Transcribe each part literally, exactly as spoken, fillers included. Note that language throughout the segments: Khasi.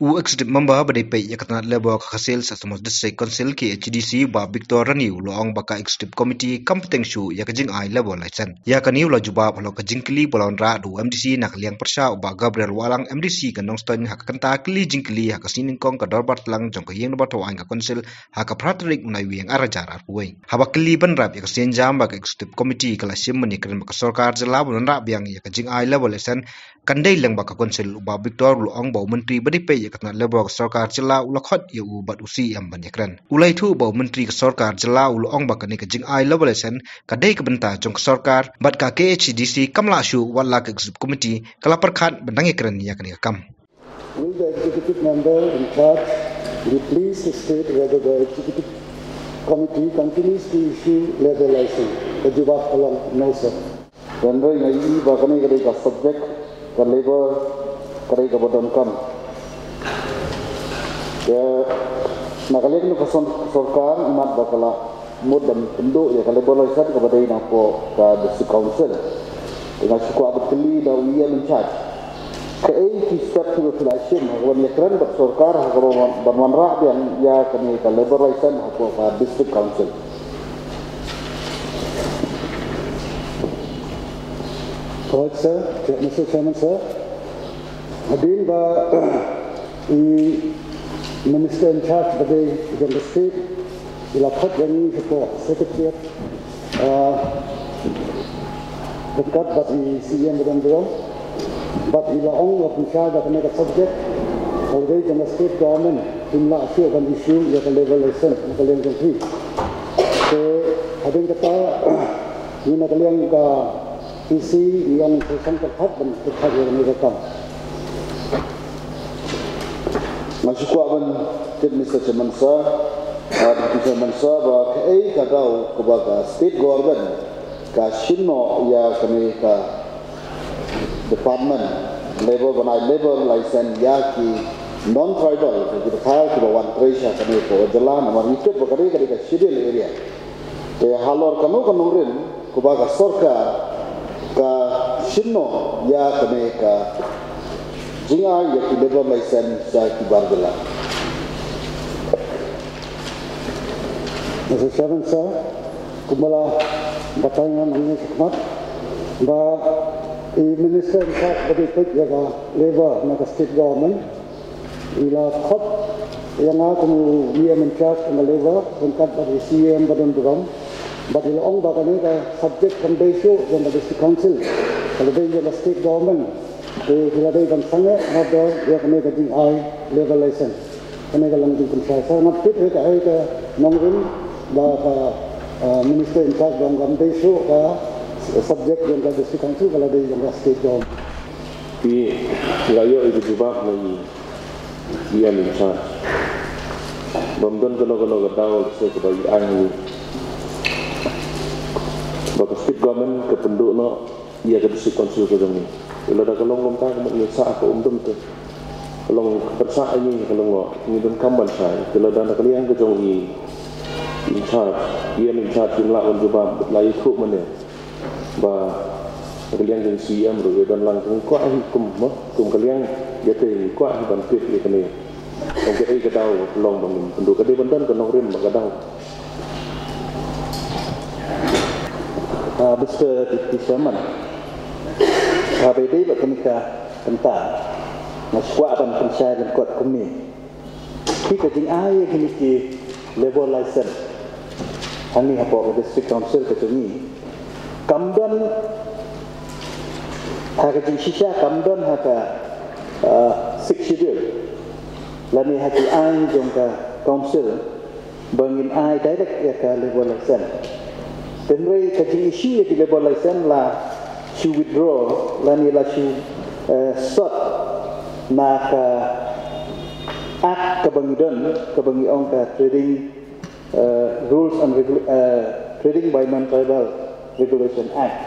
U Executive Member ba dei peit ïa ka tnat Labour ka Khasi Hills Autonomous District Council, K H A D C, Bah Victor Rani, u la ong ba ka Executive Committee kam bteng shuh ïa ka jingai labour license. Ïa kane u la jubab halor ka jingkylli ba la wanrah da u M D C na ka liang pyrshah, u Bah Gabriel Wahlang, M D C ka Nongstoiñ, ha ka kynta kylli jingkylli ha ka Sngi Nyngkong ka Dorbar Tlang jong ka Ïing Dorbar Thaw Aiñ ka Council ha ka phra tarik u Naiwieng ar hajar arphew wei. Haba kylli bynrap ïa ka sienjam ba ka Executive Committee ka la shim ban ïakren bad ka sorkar jylla ban wanrah biang ïa ka jingai labour license, kan dei lang bad ka Council. U Bah Victor u la ong ba u Myntri ba dei peit ïa ka tnat Labour ka sorkar jylla u la khot ïa u bad u C M ban ïakren. U la ïathuh ba u Myntri ka sorkar jylla u la ong ba kane ka jingai labour license ka dei ka bynta jong ka sorkar bad ka K H A D C kam lah shuh wat la ka Executive Committee ka la pyrkhat ban dang ïakren ïa kane ka kam. Will the executive member in charge be pleased to state whether the executive committee continues to issue labour license? Ka jubab ka long no, sir. Hynrei nga ïohi ba kane ka dei ka subject ka labour ka dei kaba donkam. Te na ka liang ka sor-, sorkar imat ba ka la mut ban pynduh ïa ka labour license kaba dei napoh ka District Council. Te nga shu kwah ban kylli da u E M in charge, kaei ki step kiba phi la shim ha kaban ïakren bad sorkar ha kaban wan-, ban wanrah biang ïa kane ka labour license hapoh ka District Council? Alright, sir. Mister Chairman, sir. Hadien ba i Minister in charge ba dei jong ka state i la khot ïa ngi shapoh Secretariat, ah, ryngkat bad i C E M ba don burom, bad i la ong ba pynshai ba kane ka subject ka la dei jong ka state government, phim lah shuh ban issue ïa ka labour license na ka liang jong phi. Te hadien kata, ngi na ka liang ka E C ngi ong sa sngewthuh ban pyrkhat ïa kane ka kam. Nga shu kwah ban tip Mister Chairman Sir, ah, Deputy Chairman Sir, ba kaei ka daw kaba ka state government ka shim noh ïa kane ka department labour ban ai labour license ïa ki non-tribal, ki dkhar kiba wan trei sha kane ka jylla, namar ngi tip ba kane ka dei ka schedule area. Te halor kano ka nongrim kaba ka sorkar ka shim noh ïa kane ka jingai ïa ki labour license sha ki bar jylla? Mister Chairman, sir, kumba la batai nga nangne shakhmat ba i Minister in charge ba dei peit ïa ka labour na ka state government i la khot ïa nga kum u E M in charge ka labour ryngkat bad i C E M ba don burom, bad i la ong ba kane ka subject kam dei shuh jong ka District Council, ka la dei jong ka state government. Te ki la dei ban sangeh, nga dei ïa kane ka jingai labour license. Kane ka long jingpynshai. Sa nga tip ïa kaei ka nongrim ba ka, ah, Minister in charge ba ong kam dei shuh ka subject jong ka District Council, ka la dei jong ka state government. Te nga ïoh ïa ka jubab na i E M in charge. Bym don kano kano ka daw lehse kaba i ai ha ngi ba ka state government ka pynduh noh ïa ka District Council ka jong ngi. Te lada ka long kumta ka mut ngi sah ka um dum te. Ka long ka pyrshah ïa ngi, ka long ngi donkam ban shai. Te lada na ka liang ka jong i in charge, E M in charge, kim lah ban jubab, la ïathuh mane ba na ka liang jong i C E M ruh ïa don lang, kum kwah hi kum mo, kum ka liang ïa te ngi kwah hi ban tip ïa kane. Kum kaei ka daw ka long ba ngin pynduh, ka dei ban don ka nongrim ba ka daw. Ah, Mister Deputy Chairman, ah, ba ïadei bad kane ka bynta, nga shu kwah ban pynshai lyngkot kumne. Ki, ka jingai ïa kine ki labour license hangne hapoh ka District Council ka jong ngi kam don ha ka jingshisha, kam don ha ka, ah, Sixth Schedule lane ha ki aiñ jong ka Council ba ngin ai direct ïa ka labour license. Hynrei ka jing-issue ïa ki labour license la shu withdraw lane la shu, eh, sot na ka Act kaba ngi don, kaba ngi ong ka Trading, eh, Rules and Regula-, eh, Trading by Non-Tribal Regulation Act.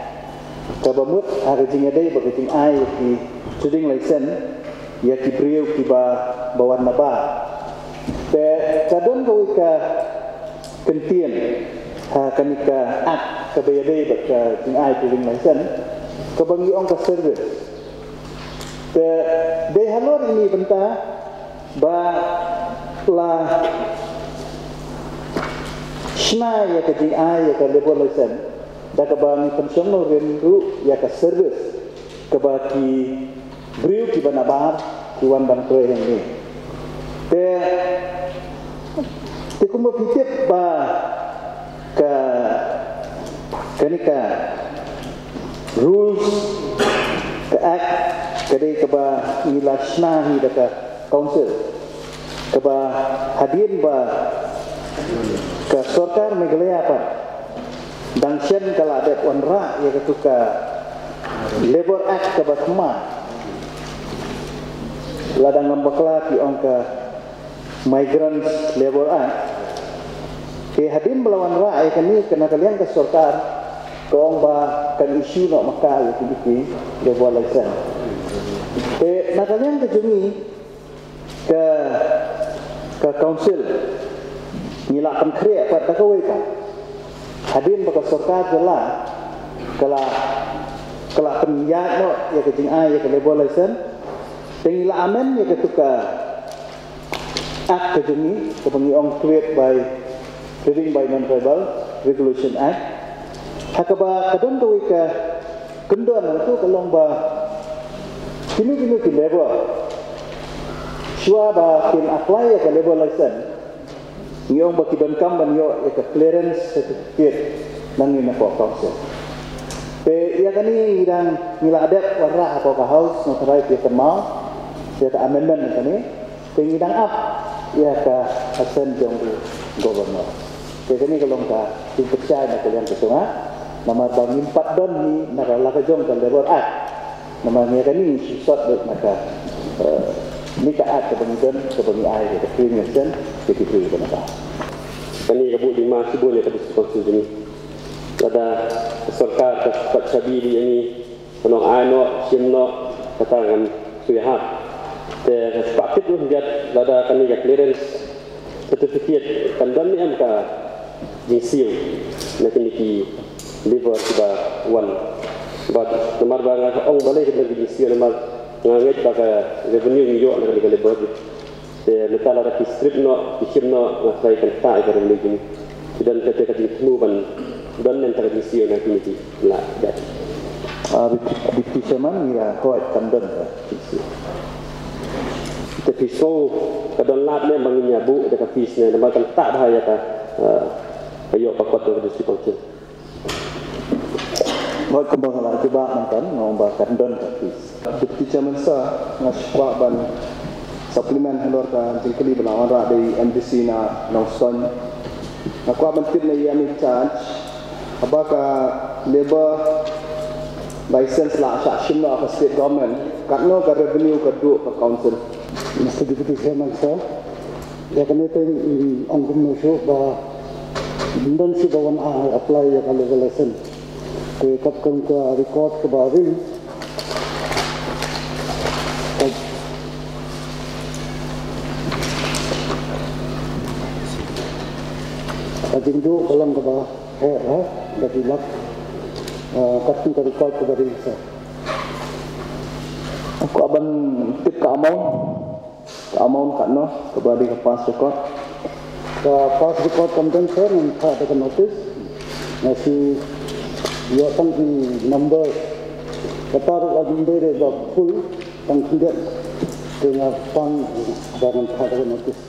Kaba mut ha ka jingïadei bad ka jingai ïa ki trading license ïa ki briew kiba, ba wan na bar. Te ka don kawei ka kyntien ha kane ka Act kaba ïadei bad ka jingai trading license, kaba ngi ong ka service. Te dei halor ine i bynta Ba la shna ïa ka jingai ïa ka labour license da kaba ngi pynshong nongrim ruh ïa ka service kaba ki briew kiba nabar ki wan ban trei hangne. Te, te kumba phi tip ba ka, kane ka rules, ka act, ka dei kaba ngi la shna hi da ka council, kaba hadien ba ka sorkar Meghalaya pat dang shen ka la dep wanrah ïa katu ka Labour Act kaba thymmai, la dang ngam bakla ki ong ka Migrants Labour Act. Te hadien ba la wanrah ïa kane, ka na ka liang ka sorkar ka ong ba kan issue noh ma ka ïa kine ki labour license. Te na ka liang ka jong ngi ka, ka council, ngi la pynkhreh pat da kawei pat. Hadien ba ka sorkar jylla ka la, ka la pynïaid noh ïa ka jingai ïa ka labour license, te ngi la amend ïa katu ka act ka jong ngi, kaba ngi ong Trade by, Trading by Non-Tribal Regulation Act. Ha kaba ka don kawei ka kyndon hangto, ka long ba kino kino ki labour, shuwa ba kin apply ïa ka labour license, ngi ong ba ki donkam ban ïoh ïa ka clearance certificate na ngi na ka council. Te ïa kane ngi dang, ngi la dep wanrah ha ka House, nga tharai phi ïa kynmaw ïa ka amendment kane. Te ngi dang ap ïa ka assent jong u Governor. Te kane ka long ka jingpynshai na ka liang ka jong nga, namar ba ngim pat don hi na ka la ka jong ka Labour Act. Namar ngi ïa kane ngi shu sot beit na ka, eh, ne ka act kaba ngi don, kaba ngi ai ïa ka training assent ïa ki briew kiba nabar. Kane ka buh dima shibun ïa ka District Council jong ngi. Lada ka sorkar ka pat shabi ïa ngi, ka nong ai noh, shim noh, kata ngan shu ïahap. Te nga shu pat tip ruh biat lada kane ka clearance certificate kan don ne em ka jingsiew na kine ki labour kiba wan. Bad namar ba nga ong balei ka don ka jingsiew, namar nga ngeit ba ka revenue ngi ïoh na kane ka labour. Te mynta lada ki strip noh, ki shim noh, nga tharai kan ktah ïa ka revenue jong ngi. Ki don kata ka jingthmu ban don ne em kata ka jingsiew na kine ki la jait. Ah, Deputy, Deputy Chairman, ngi la hoi kan don ka jingsiew. Te phi sngew ka don lad ne em ba ngin ïa buh da ka fees ne, namar kan ktah bha ïa ka, ah, ka ïoh ka kot jong ka District Council. Hooid, kumba nga la jubab mynta, nga ong ba kan don ka fees. Deputy Chairman Sir, nga shu kwah ban supplement halor ka jingkylli ba la wanrah da i M D C na Nongstoiñ. Nga kwah ban tip na i M in charge, haba ka labour license la shah shim noh ha ka state government, katno ka revenue ka duh ka council? Mister Deputy Chairman Sir, ïa kane te, mm, ong kumno shuh ba ym don shuh ba wan ai apply ïa ka labour license. Te katkum ka record kaba ring, ka, ka jingduh ka long kaba heh, heh, da ki lak, eh, katkum ka record kaba ring, sir. Kwah ban tip ka amount. Ka amount katno kaba dei ka past record? Ka past record kam don, sir, ngan phah da ka notice. Nga shu ïoh tang ki numbers. Kata ruh ka jingdei dei ba full, tang khyndiat. Te nga pang ba ngan phah da ka notice.